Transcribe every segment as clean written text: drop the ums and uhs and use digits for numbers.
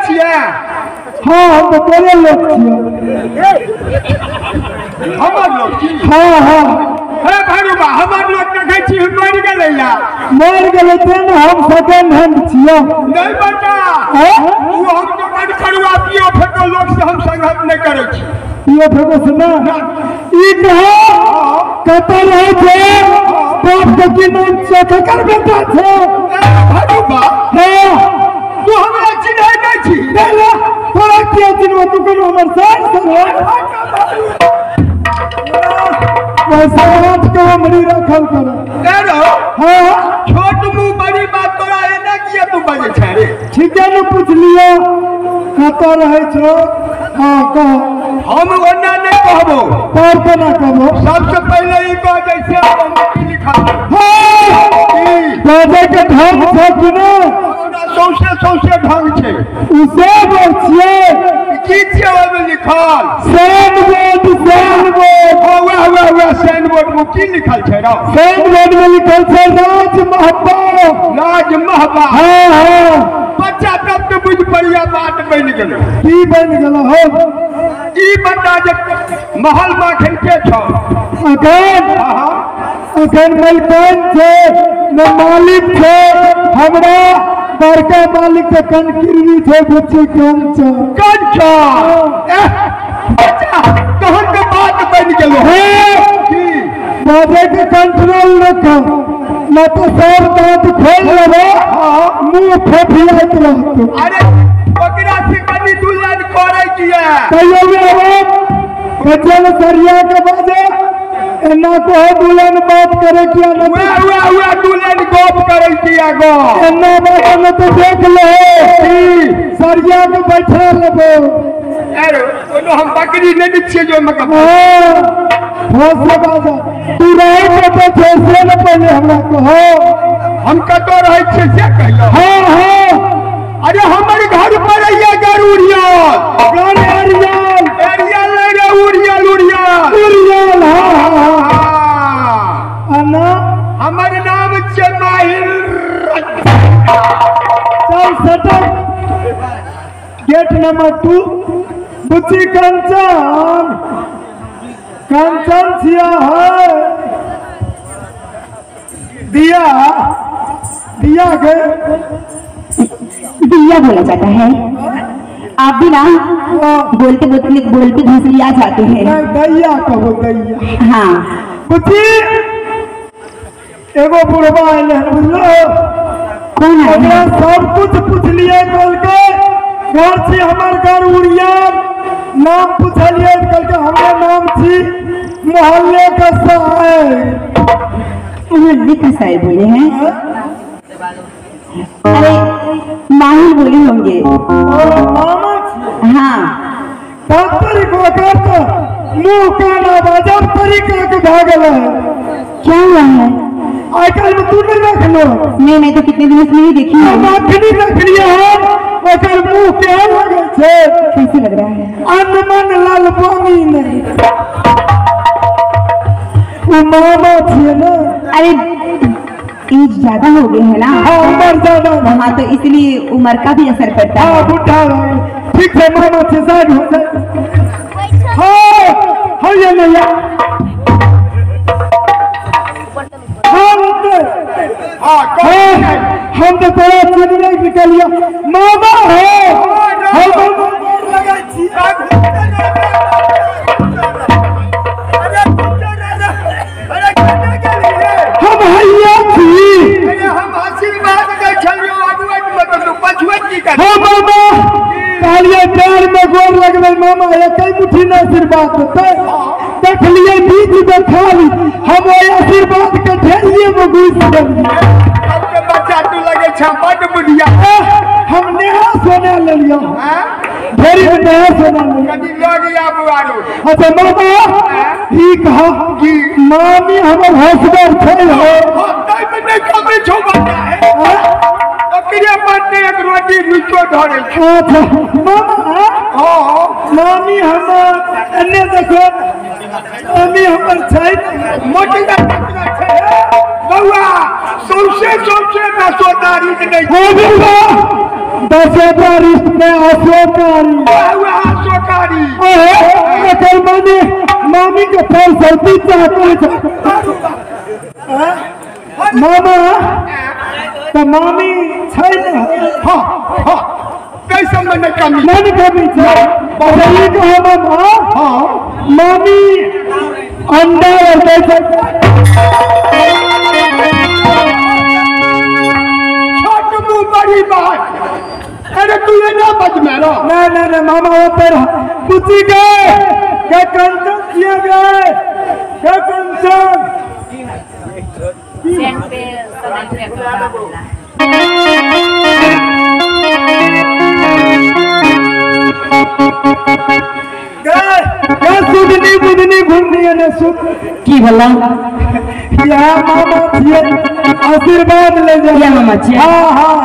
छियै? हाँ हम तो तोरे लोग छियै। हमर लोग छी? हाँ हाँ। अरे भरुआ हमर लोग देखै छी मरि गेलै या? मरि गेलै तें ने हम सेकेंड हैंड छियै। नहीं बेटा, ओ हम दोकान करुआ पियो फेको लोग से हम संगत नहीं करै छी। पियो फेको से ना? ई कहो कतऽ रहै छै? बाप के की नाम छै? ककर बेटा छै? भरुआ हाँ तू हमरा चिन्है नहि छी। तोरा किया चिन्हबो? तू कोनो हमर सार सर वैसे हाथ के उमरी रखल कर। हाँ छोट मुँह बड़ी बात तोरा एना किया तू बजै छै रे? ठीके ने पुछलियो कतऽ रहै छौ? हाँ कह। हम ओना नहीं कहबो। पर केना कहबो? सबसे पहले ई कह जैसे की लिखल। हाँ बाजै के ढंग छै कि ने? सौंसे सौंसे ढंग छै। उ सब छियै। की छियै ओहिमे लिखल? Sign board. Sign board. वएह वएह वएह साइन बोर्ड में की लिखल छै रौ? साइन बोर्ड में लिखल छै राज महबा। राज महबा। हाँ हाँ। बच्चा तब तो बुझि पड़िया बात बनि गेलै। की बनि गेल हो? ई बता जे महल माखन के छौ? अखन अखन मलकान छै न मालिक छै। हमरा बड़का मालिक के कनकिरवी छै बुच्ची कंचन। कंचन? बच्चा तहन के बात बनि गेलो। की बाजै के कंट्रोल रखो न तो सब दांत खोल लेबो मुंह फेफियाइत रहतो। अरे ओकरा से कनि दू लाइन करै किया? कहियो भी आवाज बच्चा ने सरिया के बाजे एना कहो दू लाइन बात करे किया न? वएह वएह वएह दू लाइन गप करै किया गो? एना बात न तो देख ले सरिया के बैठा लेबो। अरे कोनो हम बकरी नहीं छियै जो मक होश से बाजा। तू रहै कतऽ छै से ने पहिले हमरा कहो। हम कतऽ रहै छियै से कहियो। हाँ हाँ। अरे हमर घर पर अइया गढ़ उड़ियल। गढ़ अरियल। अरियल नहीं रे उड़ियल उड़ियल। उड़ियल। हाँ हाँ हाँ। ना हमर नाम छै माहिर। चल सटक गेट नंबर 2 बुच्ची कंचन। कंचन छिया है दिया दिया गए दिया बोला जाता है। आप भी ना बोलते बोलते बोलते घुसलिया जाते हैं। दैया कहो दैया। हाँ बुच्ची एगो बुढ़वा आयल हन बुझलो? कौन आयल? सब कुछ पुछलिए कहलकै घर छी हमर घर उड़ियल। नाम पुछलिए कहलकै हमरा नाम छी मोहल्ले के साहेब। मोहल्ले का साहेब बोले हैं? अरे माहिर बोले होंगे। मामा? हाँ। तो मुँह कान आवाज तरीका के भागल है। क्या हुआ है? आजकल में तू नहीं रख लो। नहीं मैं तो कितने दिनों से नहीं देखी। नहीं रख लिया है ओकर मुँह क्या लगे छे? कैसे लग रहा है? अनमन लाल पानी नहीं। वो मामा छियै ना। अरे एज ज्यादा हो गए है ना। हाँ उम्र ज्यादा। हाँ तो इसलिए उम्र का भी असर पड़ता है। हाँ बुढ़ा ठीक है मामा छे साइड हो जाए। हाँ हाँ ये नहीं हाँ हाँ हम तो तोरा चिन्हबे निकलिया मामा हो। हम लगै छी। हम हैया छी। हम आशीर्वाद दै छलियो आगुए मतलब पछुए की कर। हाँ मामा कहलिए पैर में गोर लगलै मामा एकै मुट्ठी ने आशीर्वाद देतै। देखलिए बीच में खाली हम ओहि आशीर्वाद के ढेरिए में घुसि गेलियै। सबके बच्चा तू लगे छ बड बुढ़िया। हम नेहा सोना लेलियो ढेरी में नेहा सोना लेलियो। कनी लग आबू आरो। अच्छा मामा ठीक ह कि मामी हमर हसबर छै हो। तै में नहीं कमी छौ बच्चा है। ओकरे पर एक रोटी रुचो धरे छौ। अच्छा मामा हां मामी हमर एने देखो मामी हमर छै मोटी का छै बौआ। सौंसे सौंसे दसोटा रिश्त नहीं दसोटा रिश्त में अशोकारी अशोकारी एकर माने मामी के पैर सौती चाहते मामा तो मामी छै ने। हां हां कैसे मने कमी नहीं कमी छै पहले कहो मामा। हां मामी अंडा और दै छै। छोट मुंह बड़ी बात। अरे तू ये ना बज मेरा ना ना ना मामा वो तेरा पूछी गए क्या कंचन किए गए क्या कंचन पे गए सुधनी बुधनी घूमनी है ना सुध की भला या मामा छिए आशीर्वाद ले जा। या मामा छिए। हां हां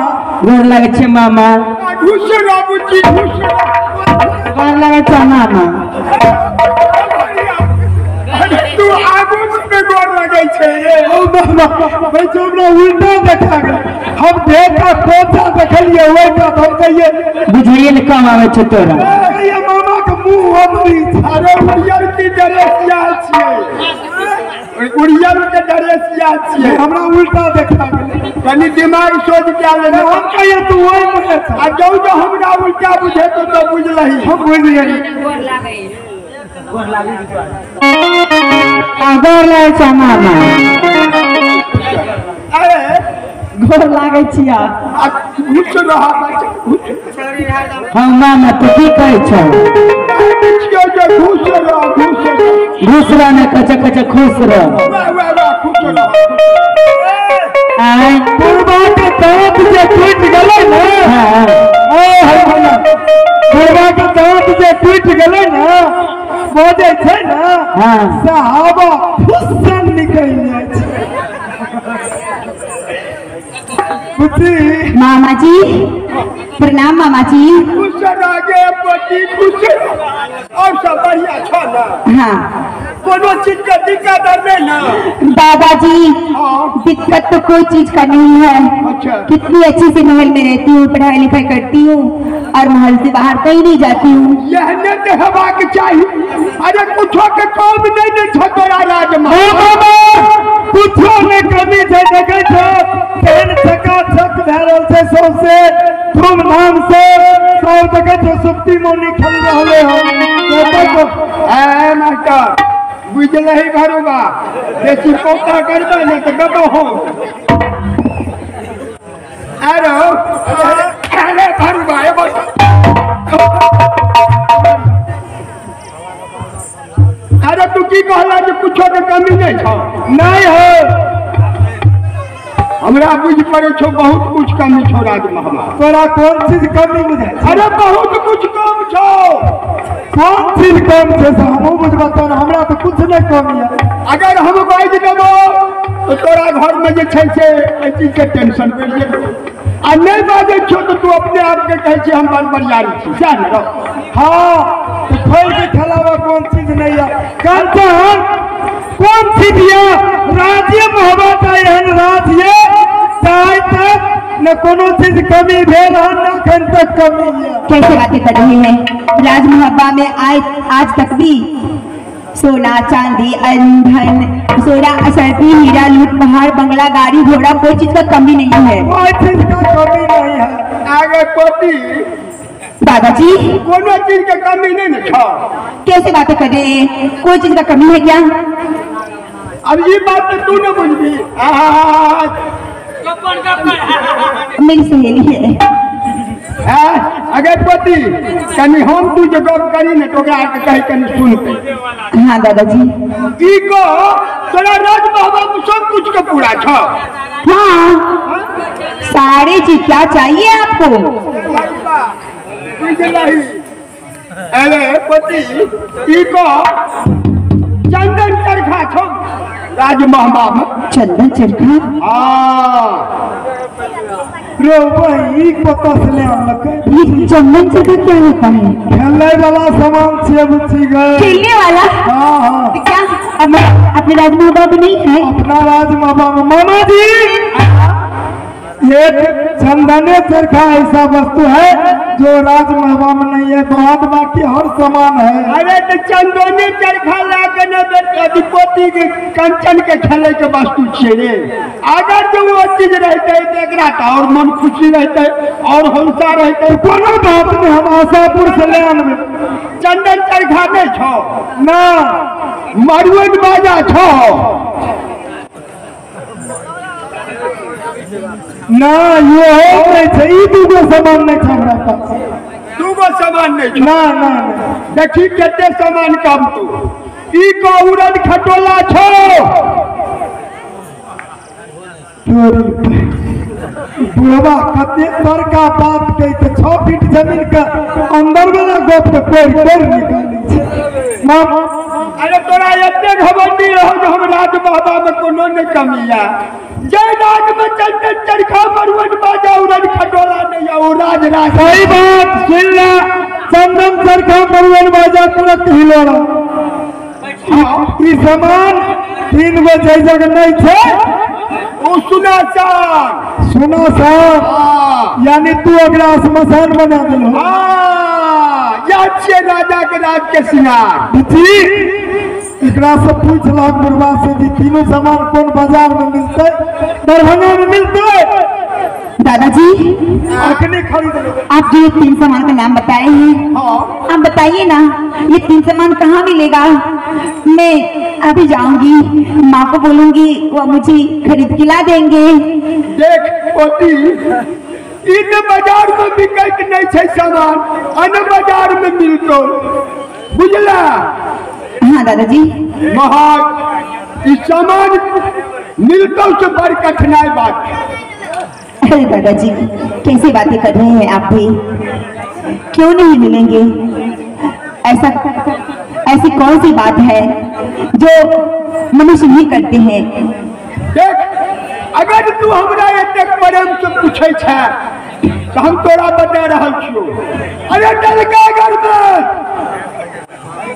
गोर लागे छे मामा। खुश रह बुच्ची खुश रह। गोर लागे छे मामा। तू आगू में गोर लगे छे। ओ मामा भाई हमरा उल्टा देखा गेल। हम देखा कोचा देखलिए ओइ का हम कहिए बुझाइए ने कम आवे छे तोरा। ये मामा के मुंह हमरी। अरे उड़ियल की ड्रेस या छिए उड़ियल के ड्रेस या छिए हमरा उल्टा देखा गेल। कनी दिमाग सोच के आले हम कहिए तू ओइ मुहे आ जाऊ जो हमरा उल्टा बुझे तो बुझलही। हम बुझ गेली। गोर लागे गोर लागे गोर लागे छे मामा। अरे गोर लागे छिया। खुश रह बच्चा। हां मामा तो की कहै छौ? खुश रह खुश रह खुश रह ने कचे कचे खुश रह। वाह वाह वाह खुश रह। आय बुढ़वा के दांत जे टूट गेलै ने। हां ओ हर भैया बुढ़वा के दांत जे टूट गेलै ने बजै छै ने। हां सहाबा फुसन निकल जाइ छै। बुच्ची मामा जी प्रणाम। मामा जी खुश रह गे पति खुश रह। और सब बढ़िया छ ना? हाँ कोनो चीज का दिक्कत नहीं ना? दादाजी दिक्कत तो कोई चीज का नहीं है। अच्छा कितनी अच्छी से महल में रहती हूँ, पढ़ाई लिखाई करती हूँ और महल से बाहर कहीं नहीं जाती हूँ। यह ने हवा के चाहिए। अरे कुछो के कम नहीं नहीं छ तोरा राज में। कुछो में कमी छै देखै छौ केहन चकाचक भए रहल छै सौंसे धूमधाम से। सब देखै छौ सुप्ती मौनी खेल रहले हन। ए मास्टर बुझलही भरुबा बेसी पोता करबै ने तऽ गबो हो। अरे अरे भरुबा ए बस। अरे तू की कहला जे कुछो के कमी नहीं छौ? नहीं है हमरा बुझ पड़े छौ बहुत कुछ कमी छौ राजमे हमरा। तोरा कौन चीज कमी बुझाइ? अरे बहुत कुछ कम छौ। कौन चीज कम छै से हमहूँ बुझबऽ तहन हमरा तऽ कुछ नहीं कमी है। अगर हम बाजि देबो तो तोरा घर में जे छै से एहि चीज के टेंशन पड़ि जेतौ आ नहीं बाजै छौ तो तू अपने आप के कहै छी हम बड़ बरियारी छी। सएह ने? हाँ तो खोल के खेलावा कौन चीज नहीं है। कंचन कौन चीज ये राज्य मोहब्बत एहन राज्य चाहे तक न कोनो चीज कमी भेल हन न एखन तक कमी है। कैसे बातें कर रही है? राज मोहब्बा में आज तक भी सोना चांदी अन्न धन सोना असरफी हीरा लूट पहाड़ बंगला गाड़ी घोड़ा कोई चीज का कमी नहीं है। कोई चीज का कमी नहीं है। आगे पति दादाजी कोनो चीज के कमी नहीं न छौ। कैसे बातें कर रहे हैं? कोई चीज का कमी है क्या? अब ये बात तो तू न बुझबी। मेरी सहेली है। अगर पति कनी हम तू जो गप करी ने तो ओकरा कही कनी सुनते। हाँ दादाजी ई कह तोरा राज बाबा सब कुछ के पूरा छौ। हाँ सारे चीज क्या चाहिए आपको? अरे पति ई कह चंदन चरखा छौ राजमहमा में। चंदन चरखा? हाँ रो वही पता से ले आनलकै। ये चंदन चरखा क्या होता है? खेलने वाला सामान छियै बुच्ची गए। खेलने वाला? हाँ हाँ। क्या अब अपने राजमहबा में नहीं है। अपना राजमहबा में मामा जी एक चंदने चरखा ऐसा वस्तु है जो राजमहबा में नहीं है, बाद बाकी हर सामान है। अरे तो चंदने चरखा ला के न पोती के कंचन के खेले के वस्तु छे रे। अगर जो वो चीज रहते तो एकरा तो और मन खुशी रहते और हौसला रहते। कोनो बात नहीं, हम आशापुर से ले आनबे। चंदन चरखा नहीं छो ना, मरुअन बाजा छो ना, ये हो नहीं छे, ई दूगो सामान नहीं छे हमरा पास। दूगो सामान नहीं छे ना ना। देखी कते सामान कम तू ई को उड़न खटोला छो। बुढ़वा कते बड़का बात कही तो 6 फीट जमीन के अंदर वाला गप के कोई कोई निकाली छे। अरे तोरा एते घमंडी रहो जो हम राजमहबा में कोनो नहीं कमी है। जय राज में चंदन चरखा मरुअन बाजा उड़न खटोला नहीं है, वो राज राज। सही बात सुन ला, चंदन चरखा मरुअन बाजा तुरंत हिलोड़ा। ई सामान 3 गो जै जगह नहीं छे ओ सुना सान, सुना सान यानी तू अगला श्मशान बना दिलो। हाँ याद छे राजा के राज के सिंगार। बुची एकरा से पूछ लहक बुढ़वा से जी तीनों सामान कौन बाजार में मिलते, दरभंगा में मिलते। दादाजी अखनी खरीद लो। आप जो ये 3 सामान का नाम बताए हैं, आप बताइए ना ये 3 सामान कहाँ मिलेगा? मैं अभी जाऊंगी, माँ को बोलूंगी वो मुझे खरीद के ला देंगे। देख पोती, इन बाजार में बिकैत नहीं छे सामान, अन्य बाजार में मिलतो, बुझला? हाँ दादाजी। महाग इस सामान मिलतो से बड़ कठिनाई बात। अरे दादाजी कैसी बातें कर रहे हैं आप भी, क्यों नहीं मिलेंगे? ऐसा ऐसी कौन सी बात है जो मनुष्य नहीं करते हैं? देख अगर तू हमरा एतेक प्रेम से पूछे छे तो हम तोरा बता रहल छियो। अरे डलकागढ़ में,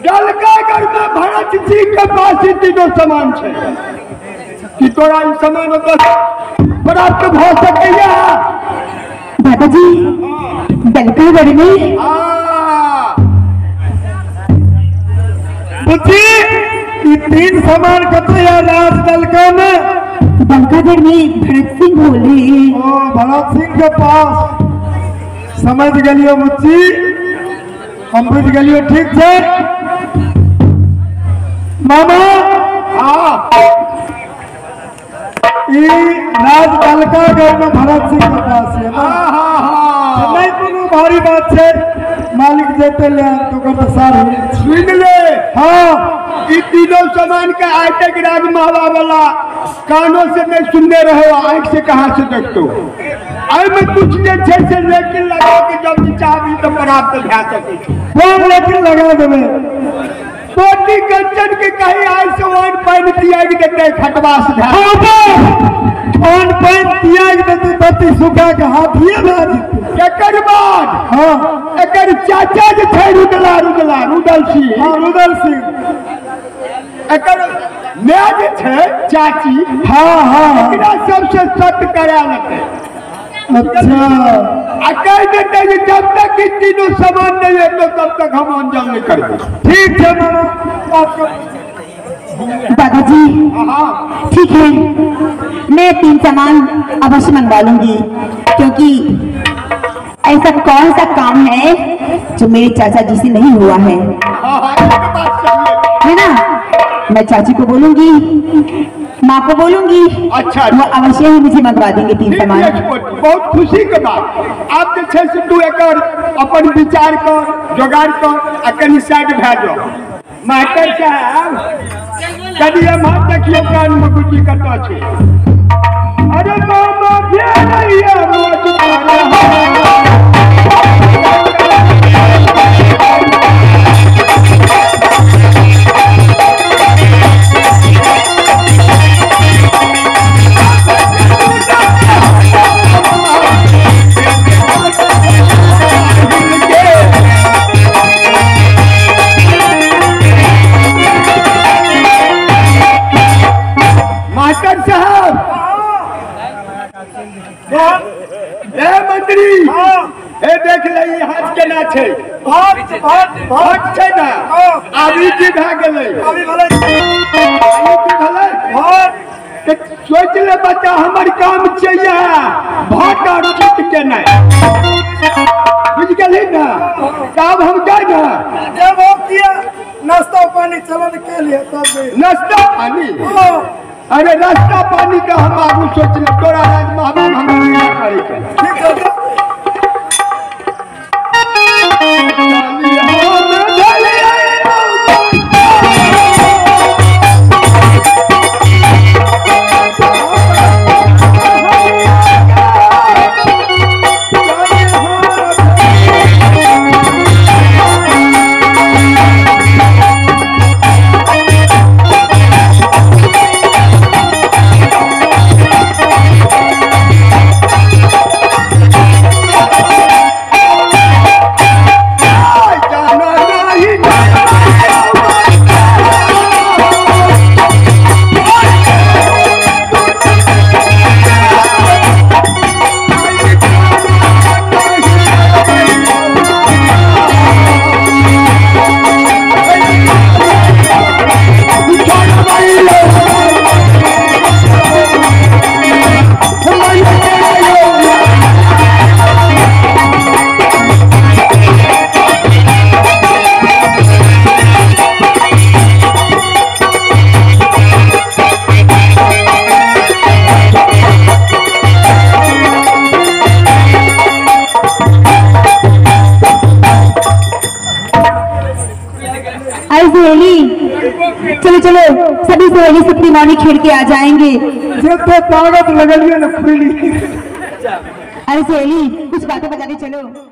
डलकागढ़ में भरत जी के पास तीनों सामान छे कि तोरा ई सामान प्राप्त भ सकैया। दादाजी डलकागढ़ में? बुच्ची ई 3 सामान कतौ है राज डलका में? डलकागढ़ में भरत सिंह बोले। ओ भरत सिंह के पास, समझ गेलियो बुच्ची, हम बुझ गेलियो। ठीक छे मामा? हाँ ई राज डलकागढ़ में भरत सिंह के पास है। नहीं कोनो भारी बात छे, मालिक जेते ले तो ओकर तो सार हो। सुन ले। हाँ ई तीनों सामान के आज तक राजमहबा वाला कानों से नहीं सुनने रहे, आँख से कहाँ से देखतो। एहि में कुछ जे छै से लेकिन लगा के जब चाहबी तो प्राप्त भए सकै छै। कोन लेकिन लगा देबै? पोती कंचन के कहीं आइ से अन्न पानि तियाग देतै खटवास भए। अन्न पानि तियाग देतै तती सुखा के हाथिए भए जेतै। एकर बाद हाँ एकर चाचा जे छै रुदला रुदला रुदल सिंह। हाँ रुदल सिंह। एकर माय जे छै चाची, हाँ हाँ, एकरा सबसे सत करा लेतै। अच्छा आ कहि देतै जे जब तक ई तीनों सामान नहीं एतौ तब तक हम अंजल नहीं करबै। ठीक है मामा। दादाजी ठीक है, मैं 3 सामान अवश्य मंगवा लूंगी, क्योंकि ऐसा कौन सा काम है जो मेरे चाचा जी से नहीं हुआ है, है ना? मैं चाची को बोलूंगी, माँ को बोलूंगी। अच्छा, वो अवश्य ही मुझे मंगवा देंगे 3 सामान। बहुत खुशी के बात। आप जे छै से तू एकर अपन विचार कर, जोगाड़ कर आ कनी साइड भए जाओ। मास्टर साहब कनी एम्हर देखियौ कान में गुटी कतऽ छै। अरे मामा भेलैया रोज। गेलै? भट भट भट छै ने। आब ई की भए गेलै? अभी भेलै, ई की भेलै? भट। सोच ले बच्चा, हमर काम छै भट और चित के नहीं, बुझ गेलही ना? तब हम जाए ना। जब हो किया नाश्ता पानी चलन के लिए तब नाश्ता पानी? अरे नाश्ता पानी का हम आगू सोच ले, तोरा राजमहल हम करे के। ठीक है। सहेली चलो चलो, सभी सहेली सुप्री मौनी खेल के आ जाएंगे। जब तो ताकत लगलिए ना खुली। अरे सहेली कुछ बातें बताने चलो।